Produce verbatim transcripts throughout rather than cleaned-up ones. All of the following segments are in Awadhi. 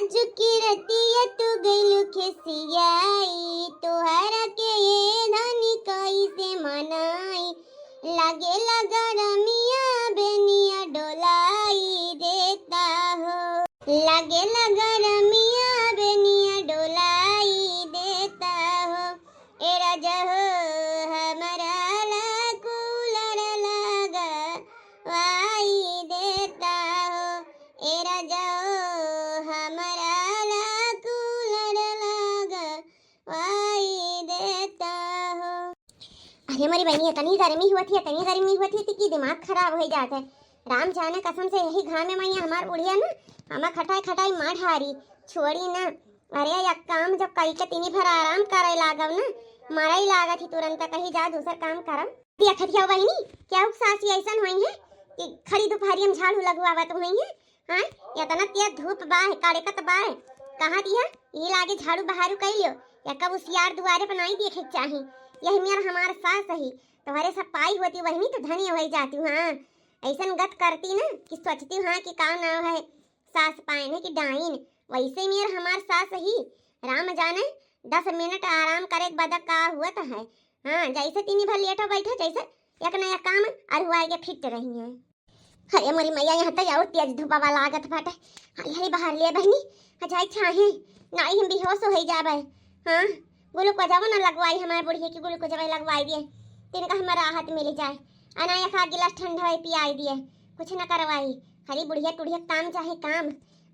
आज की रतिया तू गइलू खिसियाई, तोहरा के ये धनी कैसे मनाई। लागेला गरमिया बेनिया डोलाई देता हो, लागेला गरमिया बेनिया डोलाई देता हो। ए राजा हो, हमरा ला कूलर लगवाई देता हो। ए राजा हो, हमरा ला कूलर लगवाई देता हो। अरे मोरी बहिनी, इतनी गर्मी हुआ थी, इतनी गर्मी हुआ थी कि दिमाग खराब होइ जात है। राम जाने कसम से यही घामे में ये हमार बुढ़िया ना, हमा खटाई खटाई मार हारी, छोड़ी ना। अरे, एक काम जब कई के तीनी भर आराम करे लागब ना, मरई लागत ही तुरंत, कही जा दूसर काम करब। देखत हिया बहिनी, क्या उ सास ऐसन होई है कि खड़ी दुपहरिया में झाड़ू लगवावत होई है? हाँ, इतना तेज धूप बा, कड़कत बा, कहा दिया, ये लागे झाड़ू बहारू कई लियो, या कब उसियार दुआरे पर नाई देखे के चाही। यही मेर हमार सास ही, तुम्हारे सब पाई होती बहिनी तो धन्य होई जाती। हाँ, ऐसन गत करती ना कि सोचती, हाँ, कि का नाव है, सास पाइन है कि डाइन। वैसे मेर हमार सास ही, राम जाने दस मिनट आराम करे के बाद का हुआ तो है। हाँ, जैसे तीनी भर लेटो बैठो, जैसे एक नया काम अरुआए के फिट रही है। अरे मोरी मैया, यहाँ तो और तेज धूपवा लागत बाटे। हाँ, यही बाहर ले बहिनी, आ जाए छाहे, नाई हम बेहोश हो जाबे। हाँ, ग्लूकोजवा ना लगवाई हमारे बुढ़िया की, ग्लूकोजवा लगवाई दिए, तिनका हमें राहत मिल जाए। अना एक आध गिलास ठंडा पियाई दिए, कुछ ना करवाई। खाली बुढ़िया टुढ़िया काम चाहे काम।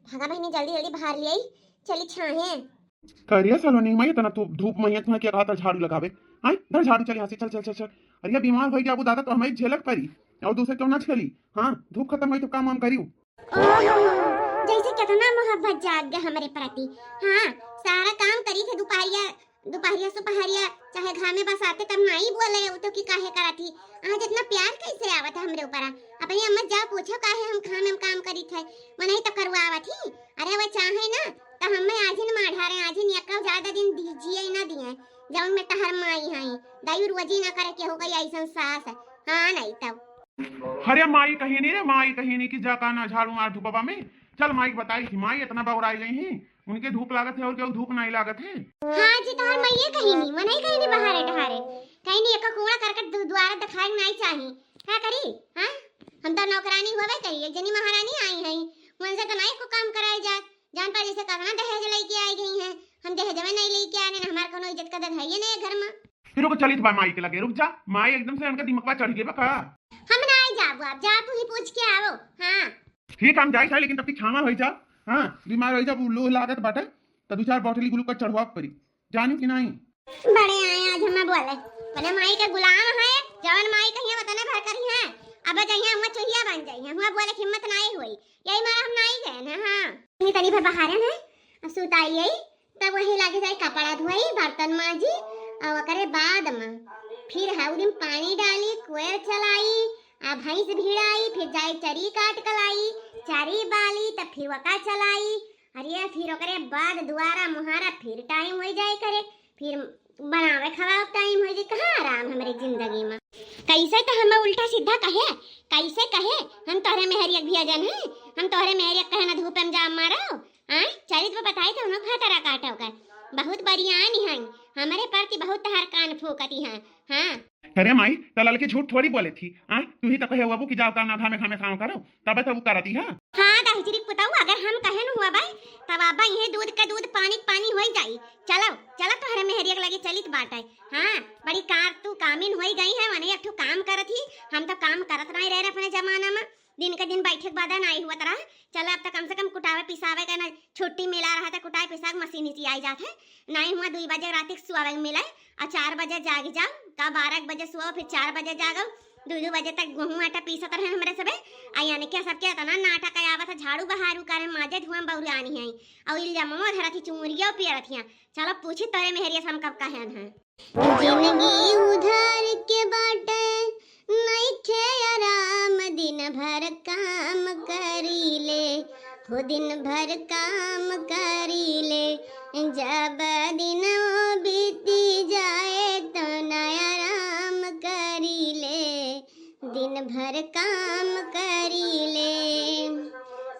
भागा बहिनी, जल्दी जल्दी बाहर ले आई, चली छाहे। करिया सलोनी माई, इतना धूप, धूप में है, तुम्हें क्या कहा था झाड़ू लगावे? हाँ, धर झाड़ू, चल यहाँ से, चल, चल, चल, चल। अरे, बीमार हो गया वो दादा, तो हमें झेलक पड़ी, और दूसरे क्यों ना झेली? हाँ, धूप खत्म हुई तो काम वाम करियो। ओहो, जैसे कितना मोहब्बत जाग गया हमरे प्रति। हाँ, सारा काम करी थे दोपहरिया, दोपहरिया सुपहरिया, चाहे घामे बसाते, तब नाई बोले उ तो कि काहे करत ही। आज इतना प्यार कैसे आवत है हमरे ऊपर? अपनी अम्मा जा पूछो काहे हम घामे में काम करी थे, वो नहीं तो करवावत ही। अरे वो चाहे ना तो हमें आज ही न मार ढारे, आज ही न, ज्यादा दिन दी-, जिए ना दिए, जौन में तहर माई है, दयू रोजी ना करे के हो गई ऐसन सास। हाँ, नहीं तब। अरे माई कहीं नहीं रे, माई कहीं नहीं कि जा का ना झाड़ू मार धूपवा में। चल माई के बताई थी, माई इतना बौराई गई हैं, उनके धूप लागत है और केहू धूप नहीं लागत है। हाँ जी, तोहर माइये कहीं नहीं, वो नहीं कहीं नहीं बहारे टहारे, कहीं नहीं एक कूड़ा करकट दु-, दुआरा दिखाए नहीं चाही। का करी? हाँ, हम तो नौकरानी होवे करी, एक जनी महारानी आई हैं, उनसे तो नहीं को काम कराए जात। जान पा जैसे कतना दहेज लेके आई गई हैं, हम दहेज में नहीं लेके आने, हमार कोनो इज्जत कदर है ये नहीं घर में। फिर ओके चलित बा माई के लगे, रुक जा, माई एकदम से उनका दिमकवा चढ़ गए बा का? हम ना आई जाबो, आप जा तू ही पूछ के आवो। हाँ। ठीक, हम जाई था, लेकिन तब तक छावा होई जा। हाँ, बीमार होई जा, लूह लागत बाटे, तो दो चार बोतली ग्लूकोज चढ़वा पड़ी, जानी कि नहीं? बड़े आए आज हमें बोले, बोले माई के गुलाम है, जवन माई कहिए वतने भर करी है। अब जइया हुआ चुहिया बन जाइए, हुआ बोले कि हिम्मत नहीं हुई, यही मारा हम नहीं गए ना। हाँ, तनी भर बहारे हैं, अब सुताई आई, तब वही लागे जाए कपड़ा धोई, बर्तन माजी, और ओकरे बाद में फिर हौदी में पानी डाली, कोयर चलाई, आ भैंस भिड़ाई, फिर जाए चरी काट कलाई, चरी बाली, तब फिर वका चलाई। अरे फिर ओकरे बाद दुआरा मुहारा फिर टाइम हो जाए करे, फिर बनावे खवावे टाइम हो जाए। कहाँ आराम हमरे जिंदगी में? कैसे तो हमें उल्टा सीधा कहे, कैसे कहे, हम तोहरे मेहरिया के भिया जन है, हम तोहरे मेहरिया के कहे ना धूप में जा मारो। आय, चरित वो बताई तो उन्हों खतरा काटो कर। बहुत बरियान हैं, हमरे प्रति बहुत तहार कान फूकती हैं। हाँ। अरे माई, त ललकी झूठ थोड़ी बोले थी। आय, तू ही तो कहे हुआ कि जाओ काम ना घामे घामे काम करो, तब तो वो करती है। हाँ, दहिजरी पुताऊ, अगर हम कहे न हुआ भाई, तब अब ये दूध के दूध, पानी के पानी होई जाई। चलो, चलो तोहरे मेहरिया के लगे चलित बाटे। हाँ, बड़ी कार तू कामिन होई गई है, मने एक ठो काम करत ही, हम तो काम करत नहीं रहे अपने जमाना में। दिन के दिन बैठे के बाद नाई हुआ तरह। चलो अब तो कम से कम कुटावे पिसावे के ना छुट्टी मिला रहा था, कुटावे पिसावे के मशीन ही आई जात है। नाई हुआ दुई बजे रात के सुआवे के मिले, और चार बजे जाग जाओ, का बारह बजे सुआओ, फिर चार बजे जागो, दो दो बजे तक गेहूं आटा पीसत रहे हमरे सबे। आ यानी क्या सबके इतना नाटक आवत है, झाड़ू बहारू करे, माजे धुआं बौरानी है, और इल्जामो धरत ही, चूरियो पियरत हिया। चलो पूछी तोरे मेहरिया से हम कब कहन है। जिंदगी उधार के बाटे, नइखे आराम, दिन भर काम करीले, हो दिन भर काम करीले। जब दिन बीती जाए तो न आराम करीले, दिन भर काम करीले।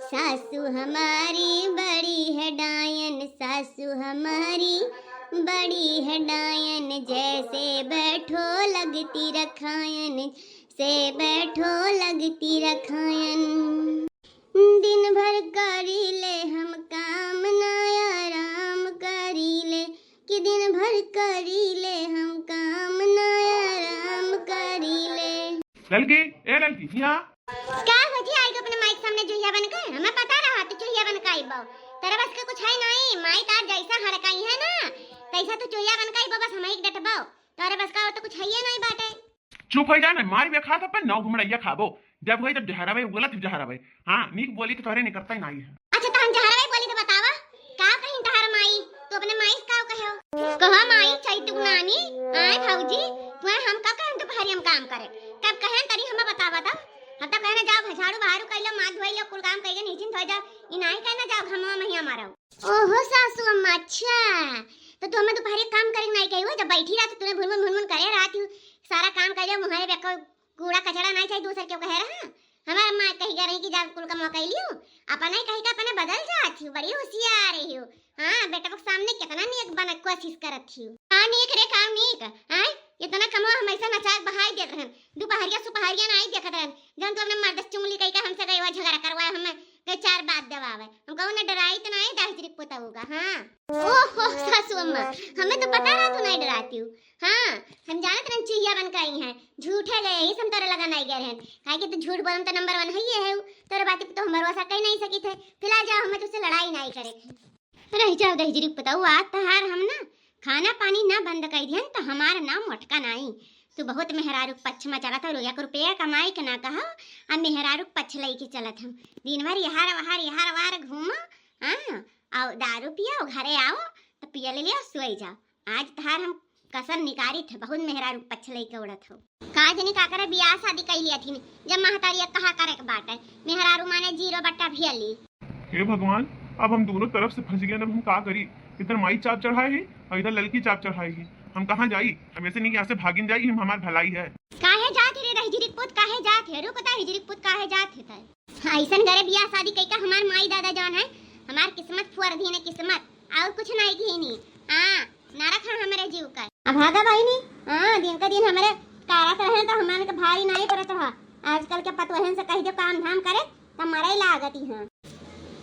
सासू हमारी बड़ी है डायन सासू हमारी, बड़ी है डायन, जैसे बैठो लगती रखायन, से बैठो लगती रखायन। दिन भर करी ले हम काम ना आराम करी ले, कि दिन भर करी ले हम काम ना आराम करी ले। ललकी, ए ललकी, यहाँ। का हो जी, आई गो अपने माई के सामने चुहिया बन के? हमें पता रहा तू चुहिया बन के आइबो। तेरे बस के कुछ है नहीं, माई तार जैसा हड़काई है ना, तैसा तू चुहिया बन के आइबो, बस हम ही डटबो। तेरे बस का और तो कुछ है ही नहीं बाटे। चुप हो जा ना, मार भी खा तो अपन नौ घुमड़ैया खाबो। जब होई तब जहरा भाई, बोला तू जहरा भाई। हाँ, नीक बोली तो तोहरे निकलता ही नहीं है। अच्छा, तो हम जहरा भाई बोली तो बतावा, का कहीं तहार माई? तू अपने माई से का कहो? कहो माई, चैतुक नानी, आए भौजी, तुम्हें हम का कहें दोपहरी हम काम करे? कब कहें तरी हमें बतावा तो? हम तो कहना जाओ झाड़ू बहारू कर लो, माथ धोई लो, कुल काम करके नीचे धो जाओ। ई नहीं कहना जाओ घमवा महिया मारो। ओहो सासू अम्मा, अच्छा, तो तू हमें दोपहरी काम करे नहीं कही हो, जब बैठी रहती तूने भुनभुन भुनभुन करे रहती हूँ, सारा काम कर लिया, मुहरे पे को कूड़ा कचड़ा नहीं चाहिए, दूसर क्यों कहे रहा? हमार माँ कही गा रही कि जा कुल का मौका ही लियो, अपने कही का अपने बदल जात ही, बड़ी होशियार रही हो। हाँ, बेटा के सामने कितना नेक बने कोशिश करत ही। का नेक रे, का नेक? आय, इतना कमवा हम ऐसा नचाक बहाई देत रहन, दोपहरिया सुपहरिया नहीं देखत रहन, जौन तू अपने मर्द से चुंगली कही का हमसे गई हुआ झगड़ा करवाए, हमें कई चार बात दबावे। हम कहू ना डराई तो नहीं दहिजरी पुतऊ का, हाँ। ओहो सासू अम्मा, हमें तो पता रहा तू नहीं डराती हूँ। हाँ, हम जानत रहन चुहिया बन के आई हैं, झूठे गए, यही से हम तोरे लगा नहीं गए रहन, काहे कि तू झूठ बोलम तो नंबर वन है ये है, तोरे बात पे तो हम भरोसा कर नहीं सकी थे। फिलहाल जाओ, हमें तुझसे लड़ाई नहीं करे। रह जाओ दहिजरी पुतऊ, आज तहार हम ना खाना पानी ना बंद कर दिहन तो हमार नाम मोटका नाई। तू बहुत मेहरारू के पक्ष में चलत हो, एक रुपया कमाई के ना कहो, अब मेहरारू के पक्ष लेके चलत हम। दिन भर यहार वहार यहार वार घूमो, हाँ, और दारू पियो, घरे आओ तो पियो ले लियो, सोई जाओ। आज तहार हम कसर निकारी थे, बहुत मेहरारू के पक्ष लेके उड़त हो। का जनी का करे बियाह शादी कई लिया थी, जब महतारी कहा करे के बाटे, मेहरारू माने जीरो बट्टा भियली। हे भगवान, अब हम दोनों तरफ से फंस गए, अब हम का करी? इधर माई चाप चढ़ाए ही और इधर ललकी चाप चढ़ाए ही। हम कहाँ जाई? हम ऐसे नहीं कि यहाँ से भागिन जाई, हम हमार भलाई है। काहे जात है रे हिजरी के पूत, काहे जात है? रुक ता हिजरी के पूत, काहे जात है तै? ऐसन घरे बियाह शादी कई का हमार माई दादा जान है, हमार किस्मत फुअर दीन है किस्मत, और कुछ नहीं घीनी। हाँ, नरक है हमरे जीव का। अब भागा बहिनी, हाँ, दिन का दिन हमरे कारत रहे तो हमारे के भारी नहीं पड़त रहा। आजकल के पतोहन से कह दो काम धाम करे, त मरे लागत ही हाँ।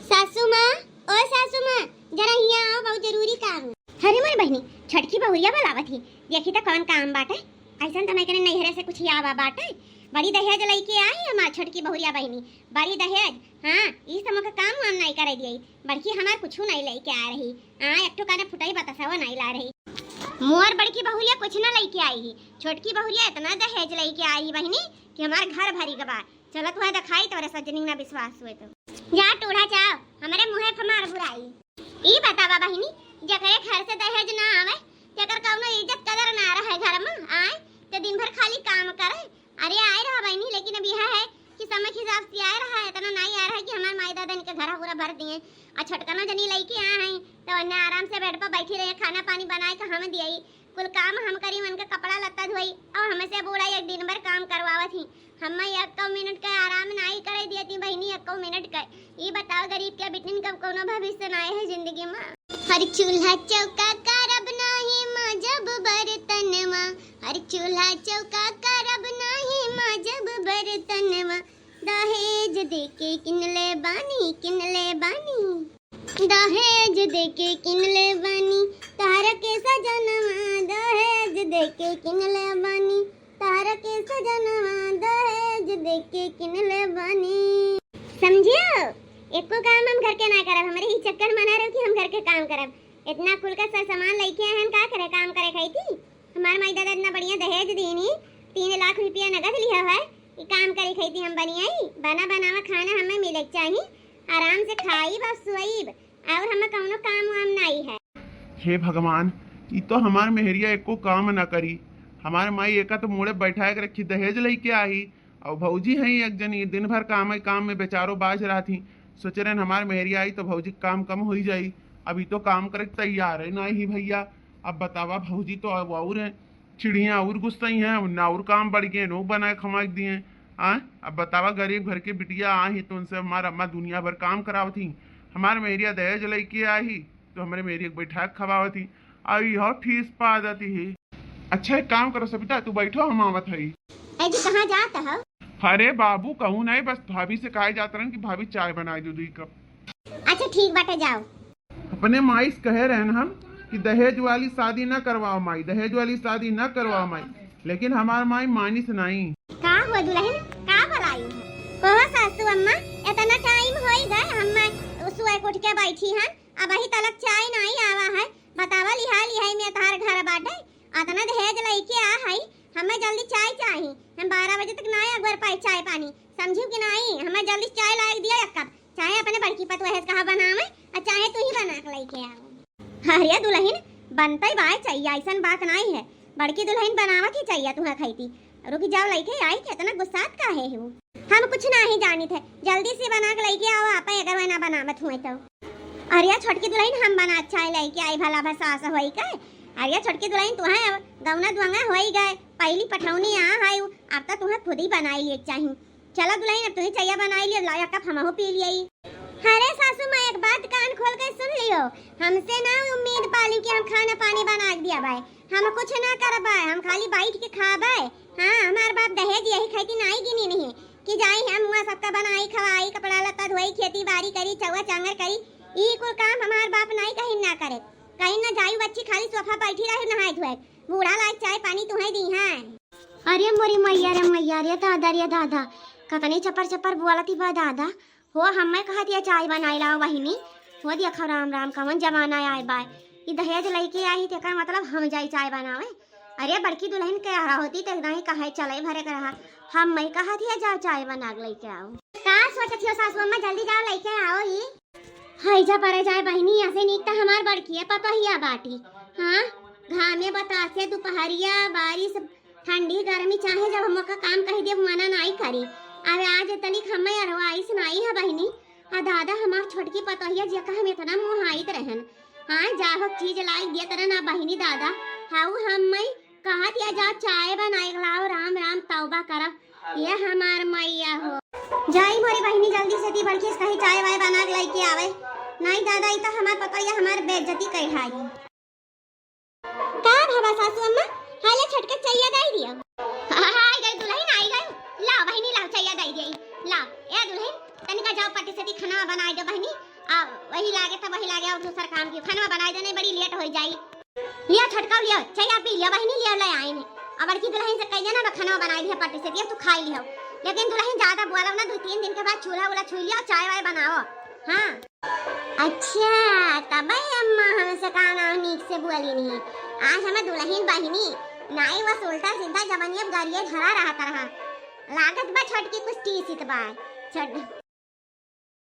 सासू माँ, ओ सासू माँ, जरा हियाँ आओ, बहुत जरूरी काम है। अरे मोर बहिनी, छोटकी बहुरिया बुलावत ही, देखी त कौन काम बाटे। ऐसन त मैं कने नैहरे से कुछ आवा बाटे। बड़ी दहेज लइके आई हमार छोटकी बहुरिया बहिनी, बड़ी दहेज। हाँ, ई समूह का काम वाम नहीं करे दिए, बड़की हमार कुछ नहीं लइके आ रही। हाँ, एक ठो काने फुटाई बतासा वो नहीं ला रही। मोर बड़की बहुरिया कुछ ना लइके आई ही, छोटकी बहुरिया इतना दहेज लइके आई ही बहिनी कि हमार घर भरी गवा। चलो तुहे दिखाई, तोरे सजनी ना विश्वास हुए तो। जा टूढ़ा चाव, हमरे मुँहे फमार बुराई। ई बतावा बहिनी, जकरे घर से दहेज ना आवे, जकर कौनो इज्जत कदर ना रहे घर में, आए तो दिन भर खाली काम करे। अरे आए रहा बहिनी, लेकिन अब यह है कि समय के हिसाब से आए रहा है, इतना नहीं आए रहा है कि हमारे माई दादा इनके घर पूरा भर दिए। और छोटकनो जनी लइके आए हैं, तो उन्हें आराम से बेड पर बैठी रहे, खाना पानी बनाए के हम दिए, कुल काम हम करी, उनके कपड़ा लत्ता धोई, और हमसे बूढ़ा एक दिन भर काम करवावत ही। हम एक मिनट का आराम नहीं करे दिए थी बहिनी, एक मिनट का। ई बताओ गरीब के बिटिन का कौनो भविष्य नहीं है जिंदगी में। हर चूल्हा चौका करब नाही माजब बर्तनवा, हर चूल्हा चौका करब नाही माजब बर्तनवा, दहेज देके किनले बानी, किनले बानी, दहेज देके किनले बानी, तहरा के सजनवा, दहेज देके किनले बानी, तहरा के सजनवा, दहेज देके किनले बानी। समझियो, एको काम हम घर के ना करब, हमरे ही चक्कर में ना रहो कि हम घर के काम करब। इतना कुल का सर सामान लइके आए हैं, का करे, काम करे खाई थी? हमार माई दादा इतना बढ़िया दहेज दीनी, तीन लाख रुपया नगद लिया है, ये काम करे खाई थी हम बनियाई, बना बनावा खाना हमें मिले के चाही, आराम से खाईब और सोईब, और हमें कौनो काम वाम नहीं है। हे भगवान, ई तो हमार मेहरिया एको काम ना करी। हमार माई एका तो मोड़े बैठाए के रखी, दहेज लइके आई। और भौजी हैं एक जनी, दिन भर काम है, काम में बेचारो बाज रहा थी। सोचे रहन हमार मेहरिया आई तो भौजी के काम कम होई जाई। अब ई तो काम करे के तैयार है ना ही भैया। अब बतावा, भौजी तो अब और है, चिड़िया और गुस्साई हैं, ना और काम बढ़ गए, नो बनाए खमाई दिए। आ, अब बतावा, गरीब घर के बिटिया आ ही तो उनसे हमार अम्मा दुनिया भर काम करावत ही। हमार मेहरिया दहेज लइके आई, तो हमरे मेहरिया के बैठा के खवावत ही, अउ इहो ठीस पा देती ही। अच्छा, एक काम करो सबिता, तू बैठो, हम आवत हई। ए जी, कहाँ जात हो? अरे बाबू, कहूँ नहीं, बस भाभी से कहे जात रहन कि भाभी चाय बनाइ दो दुई कप। अच्छा, ठीक बाटे, जाओ। अपने माई से कहे रहन हम कि दहेज वाली शादी ना करवाओ माई, दहेज वाली शादी ना करवाओ माई, लेकिन हमार माई मानिस नहीं। का हुआ दुलहिन, का भलाई है? कहो सासू अम्मा, इतना टाइम होई गए, हम सुबह उठ के बैठी हन, अबही तलक चाय नाई आवा है। बतावा, लिहा लिहाई में तहार घर बाटे, अतना दहेज लइके आ हई, हमें जल्दी चाय चाही। हम बारह बजे तक ना अगुर पाई चाय पानी, समझू कि नाई? हमें जल्दी चाय लाइ दिया एक कप, चाहे अपने बड़की पतोह से कहा बनावे, अउर चाहे तू ही बना के लइके आओ। अरे दुलहिन, बनतई बाय चाय, अइसन बात नाई है, बड़की दुलहिन बनावत ही चाय तुहा खइती। रुकि जाओ, लइके आई, इतना गुस्सात काहे हो? हम कुछ नाहीं जानित है, जल्दी से बना के लइके आओ, आपा अगर वह ना बनावत हुए तो। अरे छोटकी दुलहिन, हम बना चाय लइके आई, भला भसास होई के? अरे छोटकी दुलहिन, तुहे अब गौना दुआंगा होई गए, पहली पठौनी आ है, अब तो तुहे खुद ही बनाई लिए चाही। चलो दुलहिन, अब तुही चाय बनाई लियो, लाओ एक कप हमहू पी लिये। अरे सासू माँ, एक बात कान खोल के सुन लियो, हमसे ना उम्मीद पाली कि हम खाना पानी बना के दिया बाय, हम कुछ ना करबाय, हम खाली बैठ के खाबाय। हाँ, हमार बाप दहेज यही खातिर नाई गिनी नहीं कि जाई हम हुआ सबका बनाई खवाई, कपड़ा लत्ता धोई, खेती बाड़ी करी, चौवा चांगर करी, ई कुल काम हमार बाप नाई कहीं ना करे, कहीं ना जाई बच्ची, खाली सोफा बैठी रहे नहाए धोए, बूढ़ा लायक चाय पानी तुहे दी है। अरे मोरी मैया रे मैया रे दादा रे दादा, कतनी चपर चपर बोलती बा दादा। हो, हम्मे कहत या चाय बनाई लाओ बहिनी। हो देखो राम राम, कवन जमाना आए बा। ई दहेज लइके आई, तेकर मतलब हम जाई चाय बनावे? अरे बड़की दुलहिन के रहा होती, ते नहीं कहे चले भरे के रहा। हम्मे कहत या जाओ चाय बना के लइके आओ। का सोचत हो सासू अम्मा, जल्दी जाओ लइके आओ ई। हई जा परे जाए बहिनी, ऐसे नीक त हमार बड़की है पतोहिया बाटी। हाँ, घामे बतासे, दुपहरिया, बारिश, ठंडी, गर्मी, चाहे जब हम ओका काम कही देब, मना नाई करी। अरे आज तनिक हम्मे अरवाइस नाई है बहिनी। आ दादा, हमार छोटकी पतोहिया जेका हम इतना मोहाइत रहन, हाँ, जाहो चीज लाई देत रहन, आ बहिनी दादा, हाउ हम्मे कहत या जा चाय बनाए के लाओ, राम राम तौबा करा, ये हमार मैया हो। जाई मोरी बहिनी, जल्दी से ती बड़की से कही चाय वाय बना के लइके आवे। नाई दादा, ई त हमार पतोहिया हमार बेइज्जती कई ढाई। का भवा सासू अम्मा, हाले छोटका चइया दे दियो। आई गई दुलहिन, आई गई। लाओ बहिनी, लाओ चइया दे दियो। लाओ, ए दुलहिन, तनिका जाओ पट्टी से ती खाना बनाए दो बहिनी। आ वही लागे त वही लागे, अउर दूसर काम की खाना बनाए दे, नहीं बड़ी लेट हो जाई। लियो छोटका लियो, चइया पी लियो बहिनी, लियो ले आई ने। अब बड़की दुलहिन से कहिए ना, खाना बनाए दिया पट्टी से ती, तू खाई लियो। लेकिन दुलहिन ज्यादा बोलो ना, दो तीन दिन के बाद चूल्हा उल्हा छुई लियो, चाय वाय बनाओ। हाँ। अच्छा, तबे अम्मा हमसे का नाम नीक से बोली नहीं। आज हमें दुलहिन बहिनी नाई, बस उल्टा सीधा जबनिया गरिए धरा रहत रहा। लागत बा छोटकी कुछ टीसित बा। छोट